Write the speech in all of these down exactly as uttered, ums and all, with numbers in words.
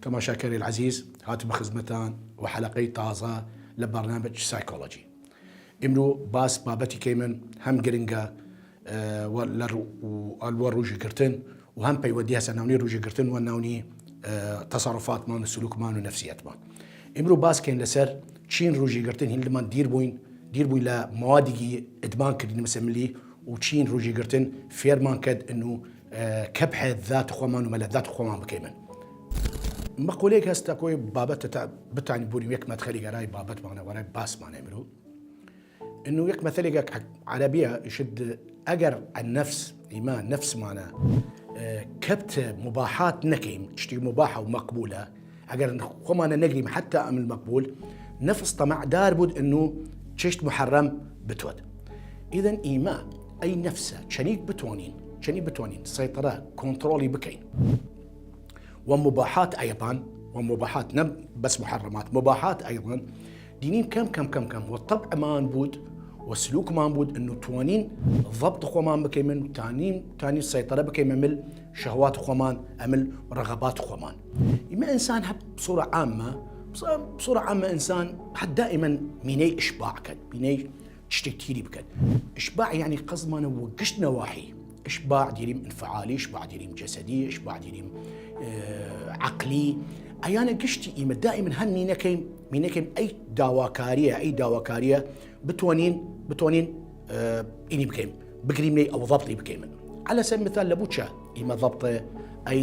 تەماشاکەرەیل عەزیز، هاتمە خزمەتان وە حەلەقەی تازە لە بەرنامەج سایکۆلۆجی. ئمڕوو باس بابەتی کەیمن هەم گرنگە، ئە، وە لە ڕو-، و ئەلوە ڕووژی گرتن و هەم پەیوەندی هەسە ناونی ڕووژی گرتن و ناونی، ئە، تەسەڕفاتمان و سلوکمان و نەفسیەتمان. ئمڕوو باس کەین لەسەر چین ڕووژی گرتن هیلمان دیر بووین، دیر بووین لە موادیگی ئدمان کردین مثل ملی و چین ڕووژی گرتن فێرمان کەد انو، ئە، کەبحە ذات خوەمان و مەلە ذات خوەمان بکەیمن. مەقولەیگ هەستە کۆی بابەت تا بتانی بووریم یەک مەدخەلی گەرای بابەتمانە وەرای باسمانە ئمڕوو. انو یەک مەثەلێگە عەرەبیە ئشد ئەگەر النفس، ئیمە نەفسمانە، ئە، کەبت مباحات نەکەیم، چشتی مباحە و مەقبولە، ئەگەر خوەمانە نەگریم حتی ئەمل مەقبول، نەفس تەمەعدار بوود انو چشت محەڕەم بتوەد. ئیدن ئیمە ئەی نەفسە چەنیک بتوانین، چەنیک بتوانین سەیطرە، کۆنترۆلی بکەین. و مباحات ئەیضان، و مباحات نە بەس محەڕەمات، مباحات ئەیضان، دینیم کەم کەم کەم کەم و طبعمان بوود و سلوکمان بوود انو توانین ضبط خوەمان بکەیمن و تانین، تانین سەیطرە بکەیمە مل شەهوات خوەمان، ئەمل رغبات خوەمان. ئیمە ئنسان هەب بصورە عامە، بصورە عامە ئنسان هەب دائما مینەی اشباع کەد، مینەی چشتێک تیری بکەن. اشباع یعنی قەزمانە وە گشت نەواحی. اشباع دیریم انفعالی، اشباع دیریم جسدی، اشباع دیریم، ئە، عقلی. ئەیانە گشتی ئیمە دائما هەم مینەکەیم، مینەکەیم ئەی داواکاریە، ئەی داواکاریە بتوانین، بتوانین، ئە، ئینی بکەیم، بگریم لەی ئەو ضبطی بکەیمن. على سبیل مثال لە بوچە ئیمە ضبط ئەی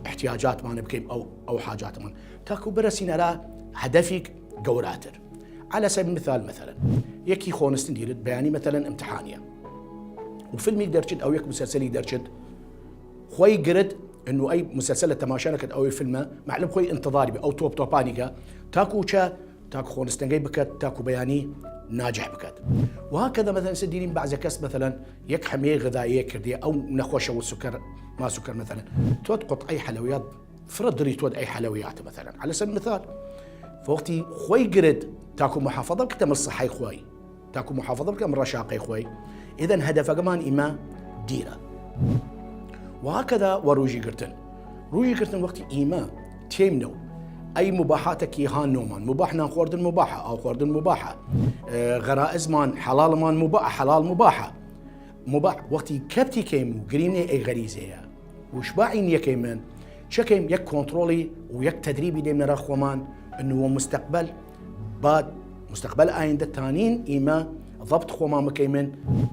احتیاجاتمان بکەیم، ئەو، ئەو حاجاتمان. تاکو برسین ئەرا هەدەفیک گەوراتر. على سبیل مثال مثلا یەکی خۆنستن دیرت بەیانی مثلا امتحانیە و فیلمیک دەرچێت ئەو یەک مسلسلی دەرچێت خوەی گرت انو ئەی مسلسل لە تەماشا نەکرد ئەوەی فیلمە معلم خوەی انتظاری بێ ئەو تۆپ تۆپانیگە تاکو چە تاکو خۆنستنگەی بکەت تاکو بەیانی ناجح بکەت. و هەکەدە مثلا سە دیریم بعضە کەس مثلا یەک حەمەیە غذاییە کردیە ئەو نەخۆشە و سوکەر ما سوکەر مثلا تۆت قطعی حەلەویات فرە دری تۆد ئەی حەلەویاتە مثلا على سبیل مثال فوقتی خوەی گرت تاکو محافظە بکەتە مە صحەی خوەی، تاکو محافظە بکەم ڕەشاقەی خوەی. ئیدن هەدەفەگەمان ئیمە دیرە. و هەکەدا وە ڕوژی گرتن، ڕوژی گرتن وەختی ئیمە تێمنەو ئەی مباحاتەکی هان نۆمان مباح نان خوەردن مباحە، ئاو خوەردن مباحە، ئە، غەرائزمان حەڵاڵمان مباح، حەڵاڵ مباحە. مباح وەختی کەپتی کەیم و گرینێ ئەی غەریزەیە وشباعی نیەکەیمن، چەکەیم یەک کۆنترۆڵی و یەک تەدریبی دەیمنەرا خوەمان انو مستەقبەل باد مستەقبەل ئایندە تانین ئیمە ضبط خوەمان بکەیمن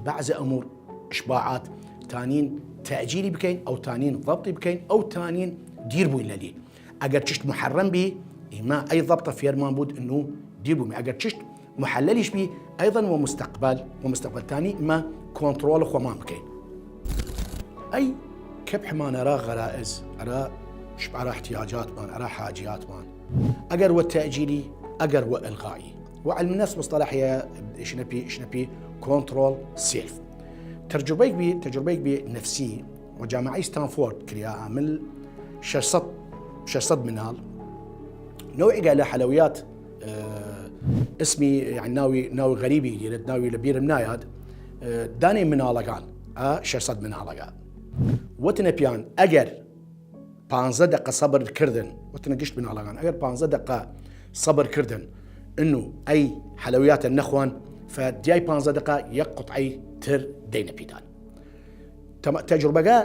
بعض ئەمور اشباعات تانین تەجیلی بکەین ئەو تانین ضبطی بکەین ئەو تانین دیر بووین لەلی. ئەگەر چشت محەڕەم بی ئیمە ئەی ضبطە فێرمان بوود انو دیر بووین ئەگەر چشت محەلەلیش بی ئەیضا وە مستەقبەل وە مستەقبەل تانی ئیمە کۆنترۆڵ خوەمان بکەین. ئەی کەپحمان ئەرا غەرائز، ئەرا شبعە ئرا احتیاجاتمان، ئەرا حاجیاتمان، ئەگەر وە تەجیلی ئەگەر وە ئلغایی. وە علم نەفس مصطلحیە شنەپی، شنەپی کۆنترۆڵ سێلف. تەجروبەیگ بی، تەجروبەیگ بی نەفسی وە جامعەی ستانفۆرد کریا ئامل شەش سەد، شەش سەد مناڵ نەوعیگە لە حەلەویات، ئە، اسمی، یعنی ناوی، ناوی غەریبی دیرێت، ناوی لە بیرم نایاد، ئە، دانەی مناڵەگان، ئە، شەش سەد مناڵەگە. وتنە پیان، ئەگەر پانزە دەقە سەبر کردن، وتنە گشت مناڵەگان، ئەگەر پانزە دەقە سەبر کردن، انو ئەی حەلەویاتە نەخوان، فە دیای پانزە دەقە یەک قوتعەی تر دەینە پیدان. تەم-، تەجروبەگە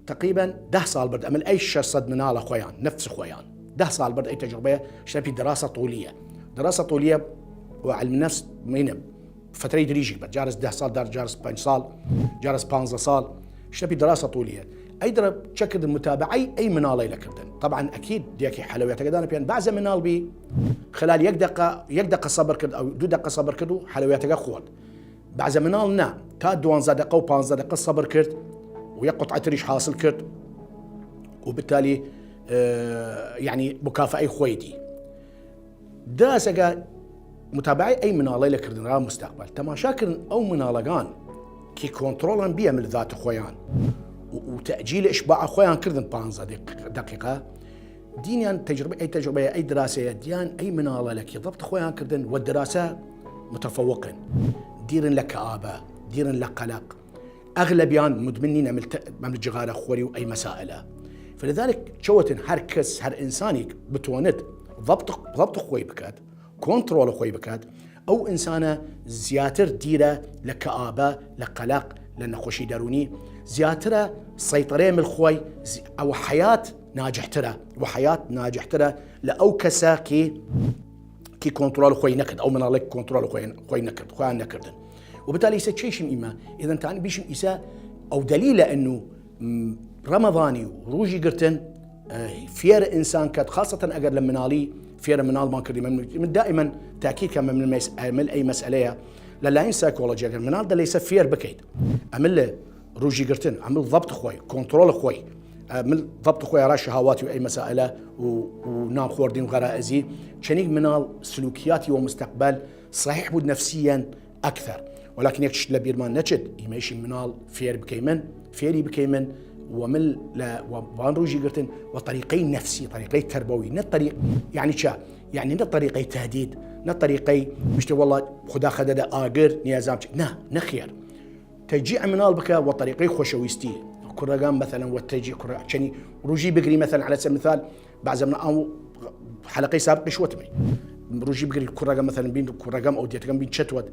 تەقریبەن دە ساڵ برد ئەمل ئەی شەش سەد مناڵە خوەیان، نەفس خوەیان. دە ساڵ برد ئەی تەجروبەیە شەپی دراسە طولیە. دراسە طولیە وە علم نەفس مینە فترەی دریژیگ بە. جارس دە ساڵ، دار جارس پەنج ساڵ، جارس پانزە ساڵ. شەپی دراسە طولیە. ئەی درە چە کردن متابعەی ئەی مناڵەی لە کردن. طبعا ئەکید دیەکی حەلەویاتەگە دانە پیان بعضە مناڵ بی خلال یەک دەقە، یەک دەقە سەبر کرد، ئەو دو دەقە سەبر کرد و حەلەویاتەگە خوەرد. بعضە مناڵ نا، تا دوانزە دەقە و پانزە دەقە سەبر کرد و یەک قوتعە تریش حاصل کرد و بالتالی، ئە، یعنی مکافەی خوەی دی. دراسەگە متابعەی ئەی مناڵەی لە کردن را مستەقبەل. تەماشا کردن ئەو مناڵەگان کی کۆنترۆڵن بیە مل ذات خوەیان و، و تەجیل اشباع خوەیان کردن پانزە دق-، دقیقە. دینیان تەجروبە، ئەی تەجروبەیە، ئەی دراسەیە، دیان ئەی مناڵە لە کی ضبط خوەیان کردن و دراسە متفوقن. دیرن لە کەئابە، دیرن لە قەلەق. ئەغلەبیان مدمنین ئەمل ت-، ئەمل جغارە خوەری و ئەی مەسائلە. ف لذلك چەوەتن هەر کەس، هەر ئنسانیک بتوانێت ضبط، ضبط خوەی بکات، کۆنترۆڵ خوەی بکات، ئەو ئنسانە زیاتر دیرە لە کەئابە، لە قەلەق، لە نەخۆشی دەرونی، زیاترە سەیطرەی مل خوەی، زی-، ئەو حیات ناجحترە، و حیات ناجحترە لە ئەو کەسە کی، کی کۆنترۆڵ خوەی نەکرد، ئەو مناڵێک کۆنترۆڵ خوەی، خوەی نەکرد، خوەیان نەکردن. و بتالی ئیسە چێشیم ئیمە، ئیدن تان بیشیم ئیسە ئەو دەلیلە ئەنو، م، رەمەضانی و روژی گرتن، ئە، فێر ئنسان کەت، خاصەتەن ئەگەر لە مناڵی فێر مناڵمان کردی. من، من دائما تاکید کەم من مەس-، من ئەی مەسئلەیە لە لاین سایکۆلۆژی، ئەگەر مناڵ دەلیسە فێر بکەیت، ئەمن لە روژی گرتن، ئەمن ضبط خوەی، کۆنترۆڵ خوەی، ئەمن ضبط خوەی ئەرا شەهاواتی و ئەی مەسائلە و، و نان خوەردین و غەرائزی، چەنیک مناڵ سلوکیاتی و مستقبل صحیح بود نفسیا اکثر. ولكن یەک چشت لە بیرمان نەچێت، ئیمەیشی مناڵ فێر بکەیمن، فێری بکەیمن، و من لە، و بان روژی گرتن و طریقەی نفسی، طریقەی تربوی، نە طریق، یعنی چە؟ یعنی نە طریقەی تهدید، نە طریقەی بشتە والله خدا خەدەدە ئاگر، نیازام چ-، نە، نەخێر. تەجیع مناڵ بکە وە طریقەی خوەشەویستی. کوڕەگام مەسەلەن وە تەجیع کوڕە-، چەنی روژی بگری مەسەلەن عەلە سەبیل مثال، بعضا من ئەو حەلەقەی سابقیش وەتمی. روژی بگری کوڕەگە مەسەلەن بین کوڕەگەم ئەو دیەتەگەم بین چەت وەت.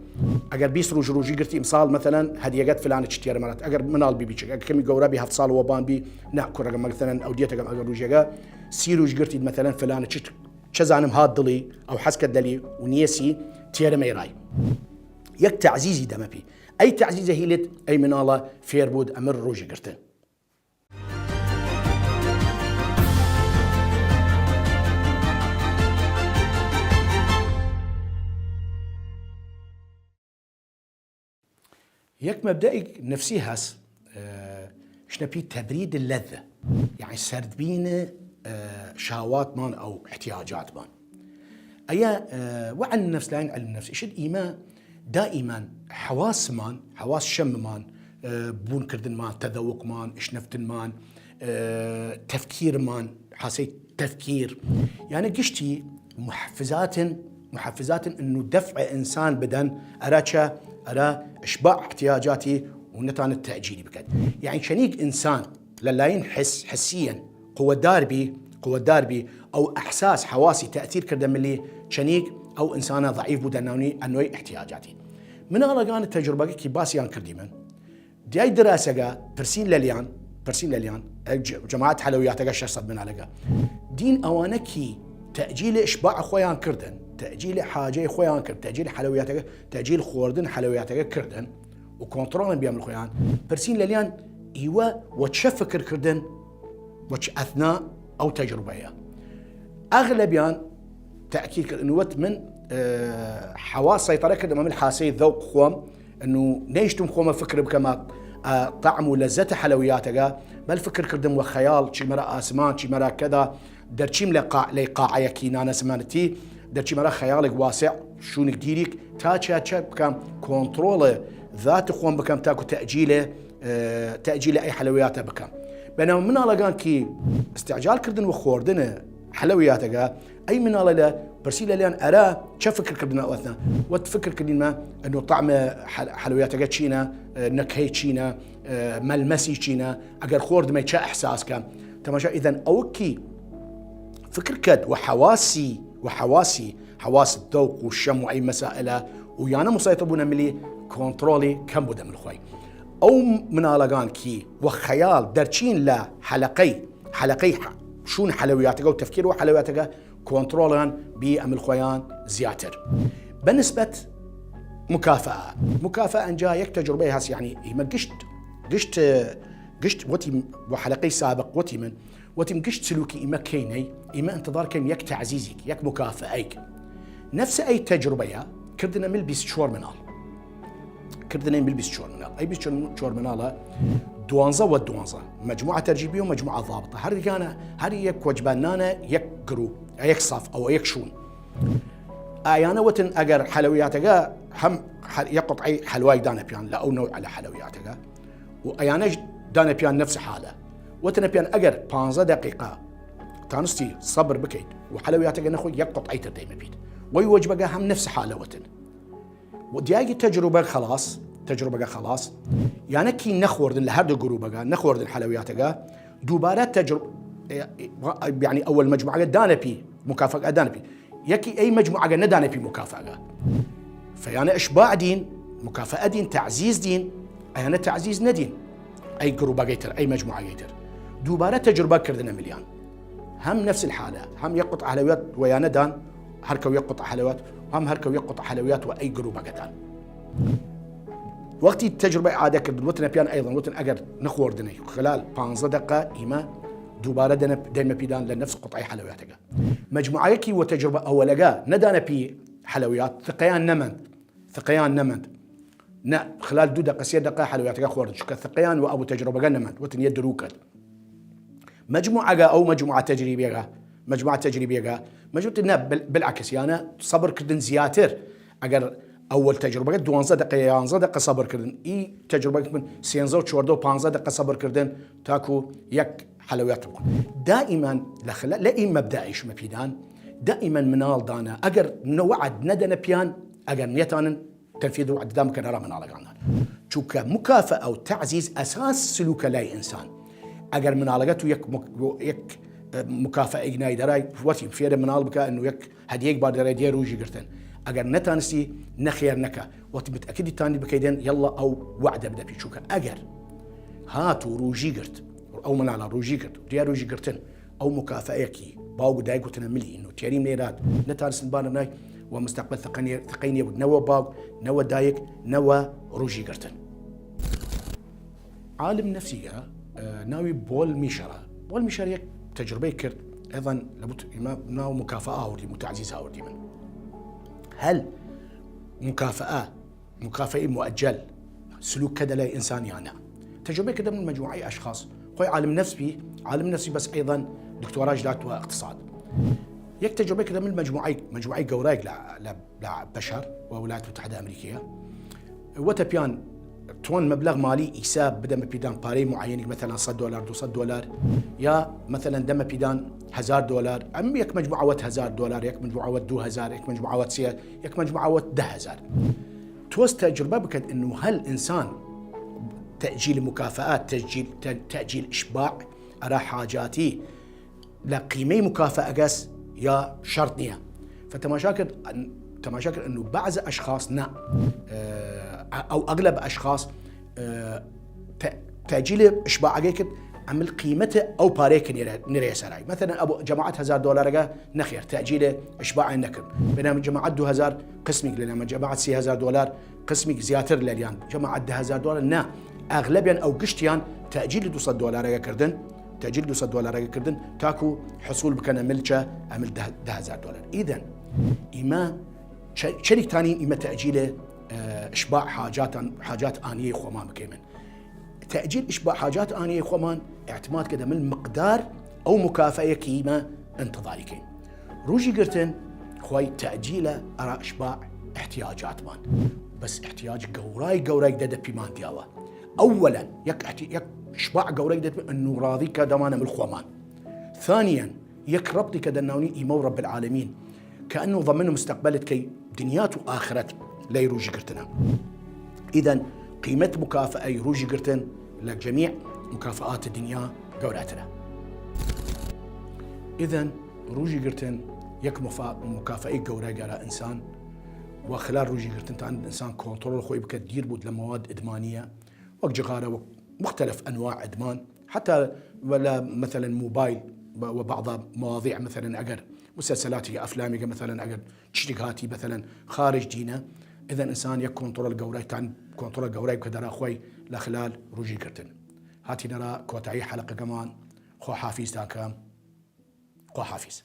ئەگەر بیست روژ روژی گرتی ئمساڵ مەسەلەن هەدیەگەت فلانە چ تیەرە مەرات. ئەگەر مناڵ بیبی چ-، ئەگەر کەمی گەورە بی هەفت ساڵ وە بان بی، نا کوڕەگە مەسەلەن ئەو دیەتەگەم ئەگەر روژەگە سی روژ گرتی مەسەلەن فلانە چ، چە زانم هات دڵی، ئەو حەز کە دەلی و نیەسی تیەرە مەیرای. یەک تعزیزی دەمە پی. ئەی تعزیزە هیلت، ئەی مناڵە فێر بود ئەمر روژی گرتن. یەک مەبدەئیگ نەفسی هەس، ئە، شنەپی تەبرید لەذە، یعنی سەردبین، ئە، شاواتمان ئەو احتیاجاتمان. ئەیە، ئە، وە علم نفس، لاین علم نفس، ئیشت ئیمە دائما حواسمان، حواس شەممان، ئە، بوون کردنمان، تەدەوقمان، شنەفتنمان، ئە، تەفکیرمان، حاسەی تەفکیر، یانە گشتی محفزاتن، محفزاتن انو دفع ئنسان بدەن ئەرا چە؟ ئەرا اشباع احتیاجاتی و نەتانت تەجیلی بکەن. یعنی چەنیگ ئنسان لە لاین حس، حسیەن قوەدار بی، قوەدار بی، ئەو احساس حواسی تەئثیر کردە ملی، چەنیگ ئەو ئنسانە ضعیف بوودە ناونی ئەنۆی احتیاجاتی. مناڵەگان تەجروبەگە کی باسیان کردیمن، دیای دراسەگە پرسین لەلیان، پرسین لەلیان، ئە، ج-، جەماعەت حەلەویاتەگە شەش سەد مناڵەگە. دین ئەوانە کی تەجیل اشباع خوەیان کردن، تەجیل حاجەی خوەیان کرد، تەجیل حەلەویاتەگە، تەجیل خوەردن حەلەویاتەگە کردن و کۆنترۆڵن بیان خوەیان. پرسین لەلیان ئیوە وە چە فکر کردن، وە چ ئەثنا ئەو تەجروبەیە. ئەغلەبیان تەئکید کرد، وت من، ئە، حەواس سەیطرە کردم، من حاسەی ذەوق خوەم، انو نەیشتم خوەمە فکر بکەمە، ئە، طعم و لەزەت حەلەویاتەگە، بەل فکر کردم وە خەیاڵ، چی مەرە ئاسمان، چی مەرە کەدا، دەرچیم لە قاع، لەی قاعەیە کی نانەسمانتی، دەرچی مەرە خەیاڵێک واسع، شوونێک دیریک، تا چیا چە بکەم، کۆنترۆڵ ذات خوەم بکەم، تاکو تەجیلێ، ئە، تەجیلێ ئەی حەلەویاتە بکەم. بەناو مناڵەگان کی استعجال کردن و خوەردن حەلەویاتەگە، ئەی مناڵە لە پرسی لەلیان ئەرا چە فکر کردن ئەوەتنە؟ وەت فکر کردینمە انو طعم حەل-، حەلەویاتەگە چینە، ئە، نەکەی چینە، ئە، مەلمەسی چینە، ئەگەر خوەردمەی چە احساس کەم؟ تەماشا، ئیدەن ئەو کی فکر کەد و حەواسی، و حەواسی، حەواس دەوق و شەم و ئەی مەسائلە و یانە مسەیطر بوونە ملی، کۆنترۆڵی کەم بوودە مل خوەی. ئەو مناڵەگان کی وە خەیاڵ دەرچین لە حەلەقەی، حەلەقەی ح-، شوون حەلەویاتەگە و تەفکیر و حەلەویاتەگە کۆنترۆڵیان بی ئەمل خوەیان زیاتر. بە نسبەت مکافەئە. مکافەئە ئەنجا یەک تەجروبەی هەس، یعنی ئیمە گشت، گشت، گشت وەتی وە حەلەقەی سابق وەتی من، وەتیم گشت سلوکی ئیمە کەینەی، ئیمە انتظار کەیم یەک تعزیزیک، یەک مکافەئەیک. نفس ئەی تەجروبەیە کردنە مل بیست چوار مناڵ. کردنە مل بیست چوار مناڵ. ئەی بیست چوار مناڵە دوانزە و دوانزە. مجموعە ترجیبی و مجموعە ضابطە. هەر یەکانە، هەر یەک وەجبە نانە، یەک گروپ، یەک صف، ئەوە یەک شوون. ئایانە وتن ئەگەر حەلەویاتەگە هەم ح-، یەک قطعەی حەلوای دانە پیان لە ئەو نەوع لە حەلەویاتەگە. و ئەیانەش دانە پیان نفس حالە. وتنە پیان ئەگەر پانزە دەقیقە تانستی سەبر بکەیت و حەلەویاتەگە نەخۆی یەک قطعەی تر دەیمە پیت. وەی وەجبەگە هەم نفس حالە وتن. و دیاگی تەجروبە خلاص، تەجروبەگە خلاص. یانە کی نەخوەردن لە هەردوو گروبەگە، نەخوەردن حەلەویاتەگە، دووبارە تەجروب-، یعنی ئەول مەجموعەگە دانە پی، مکافەگە دانە پی. یەکی ئەی مەجموعەگە نەدانە پی مکافەگە. فەیانە ئشباع دین، مکافەئە دین، تعزیز دین، ئەیانە تعزیز نەدین. ئەی گروبەگەی تر، ئەی مەجموعەگەی تر. دووبارە تەجروبە کردنە ملیان. هەم نفس الحالە، هەم یەک قطعە حەلەویات وەیانە دان، هەر کەو یەک قطعە حەلەویات، هەم هەر کەو یەک قطعە حەلەویات وە ئەی گروبەگە دان. وەختی تەجروبەی عادە کردن، وتنە پیان ئەیڵن، وتن ئەگەر نەخوەردنەی خلال پانزە دەقە، ئیمە دووبارە دەنە-، دەیمە پیدان لە نفس قطعی حەلەویاتەگە. مەجموعەیەکی وە تەجروبە ئەوەلەگە نەدانە پی حەلەویات، ثقەیان نەمەند، ثقەیان نەمەند. نە، خلال دوو دەقە، سێ دەقە حەلەویاتەگە خوەردن، چونکە ثقەیان وە ئەبو تەجروبەگە نەمەند، وتن یە دروو کەد. مەجموعەگە، ئەو مەجموعە تەجریبیەگە، مەجموعە تەجریبیەگە، مەجموعە، نە، بل-، بالعکس، یانە سەبر کردن زیاتر. ئەگەر ئەول تەجروبەگە دوانزە دەقە، یانزە دەقە سەبر کردن، ئی تەجروبەگە من سێنزە و چواردە و پانزە دەقە سەبر کردن، تاکو یەک حەلەویات بکن. دائما لە خلال، لە ئی مەبدەئیش مەپیدان، دائما مناڵ دانە، ئەگەر نەوەعد نەدەنە پیان، ئەگەر نیەتانن تەنفیذ وعدەدان بکەن ئەرا مناڵەگاندان. چونکە مکافەئە و تعزیز ئەساس سلوکە لای ئنسان. ئەگەر مناڵەگە تو یەک مک-، یەک، ئە، مکافەئیگ نای دەرای، وەتی فێرە مناڵ بکە، ئەنو یەک هەدیەیگ بار دەرای دێ رووژی گرتن. ئەگەر نەتانستی، نەخێر نەکە. وەتی متەکیدی تانی بکەیدن، یەڵا ئەو وعدە بدە پی. چونکە ئەگەر هات و رووژی گرت، ئەو مناڵە رووژی گرت، دیا رووژی گرتن، ئەو مکافەیەکی باوگ و دایک وتنە ملی، ئینو تیەریم نێراد، نەتانستن بانە نای، و مستەقبەل ثقەنێ-، ثقەی نێبوود، نەوە باوگ، نەوە دایک، نەوە رووژی گرتن. عالم نفسیگە، ئە، ناوی بۆل میشەرە. بۆل میشەر یەک تەجروبەی کرد، ئەیضا لەبوت ئیمە ناو مکافە ئاوردیم و تعزیز ئاوردیم. هەل مکافەئە مکافەئی مؤجل سلوک کەدە لای ئنسان یا نە. تەجروبەی کردە من مەجموعەی ئەشخاص. خوەی عالم نفس بی، عالم نفسی بەس ئەیضا دکتۆراش دات وە اقتصاد. یەک تەجروبەی کردە من مەجموعەی، مەجموعەی گەورایگ لە، لە، لە بەشەر وە ولایەت متحدە ئەمریکیە. وەتە پیان توان مبلغ مالی ئیسە بدەمە پیدان پارەی معینیگ، مثلا سەد دلار، دوو سەد دلار، یا مثلا دەمە پیدان هەزار دلار. ئەم یەک مەجموعە وەت هەزار دلار، یەک مەجموعە وەت دوو هەزار، یەک مەجموعە وەت سێ، یەک مەجموعە وەت دە هەزار. توز تەجروبە بکەد ئنو هەل ئنسان تەجیل مکافەئە، تەجیل، تە-، تەجیل ئشباع ئەرا حاجاتی لە قیمەی مکافەئەگەس یا شەرط نیە. فتەماشا کرد، تەماشا کرد ئنو بعض ئەشخاص نە، ئە، ئەو ئەغلب ئەشخاص، ئە، تە-، تەجیل ئشباعەگەی کرد، ئەمل قیمەت ئەو پارەی کە نێرە، نێرە سەرای. مثلا ئەبو جەماعەت هەزار دلارەگە نەخێر، تەجیل ئشباعی نەکرد. بەینما جەماعەت دوو هەزار قسمیگ لەلیان، جەماعەت سی هەزار دلار قسمیگ زیاتر لەلیان، جەماعەت دە هەزار دلار نە. ئەغلبیان ئەو گشتیان تەجیل دوو سەد دلارەگە کردن، تەجیل دوو سەد دلارەگە کردن، تاکو حصول بکەنە ملچە ئەمل دە، دە هەزار دلار. ئیدن ئیمە چ-، چەلیک تانین ئیمە تەجیل، ئە، ئشباع حاجاتان، حاجات ئانیەی خوەمان بکەیمن. تەجیل ئشباع حاجات ئانیەی خوەمان اعتماد کەدە مل مقدار ئەو مکافەیە کە ئیمە انتظاری کەیم. رووژی گرتن خوەی تەجیلە ئەرا ئشباع احتیاجاتمان. بەس احتیاج گەورای گەورای دەدە پیمان دیاوە. ئەوەلەن، یەک احتی-، یەک ئشباع گەورای دەدە ئنو راضی کە دەمانە مل خوەمان. ثانیا، یەک ربطی کە دەناونی ئیمە و رب العالمین، کە ئەنو ضەمن مستەقبەلت کەی دنیات و ئاخرەت لەی رووژی گرتنە. ئیدن قیمەت مکافەئەی رووژی گرتن لە جەمیع مکافەئات دنیا گەوراترە. ئیدن رووژی گرتن یەک مفا-، مکافەئی گەورای گەرا ئنسان، و خلال رووژی گرتن تا ئنسان کۆنترۆل خوەی بکەد دیر بوود لە مواد ئدمانیە، وەک جغارە، وەک مختلف ئەنواع ئدمان، حتی ولا مثلا موبایل و، و بعض مواضیع، مثلا ئەگەر مسلسلاتی یا ئەفلامیگە، مثلا ئەگەر چشتیگ هاتی مثلا خارج دینە، ئیدن ئنسان یەک کۆنترۆل گەورای تان، کۆنترۆل گەورای بکەد ئەرا خوەی لە خلال رووژی گرتن. هاتینە ئەرا کۆتایی حەلەقەگەمان. خواحافیزتان کەم. خواحافیز.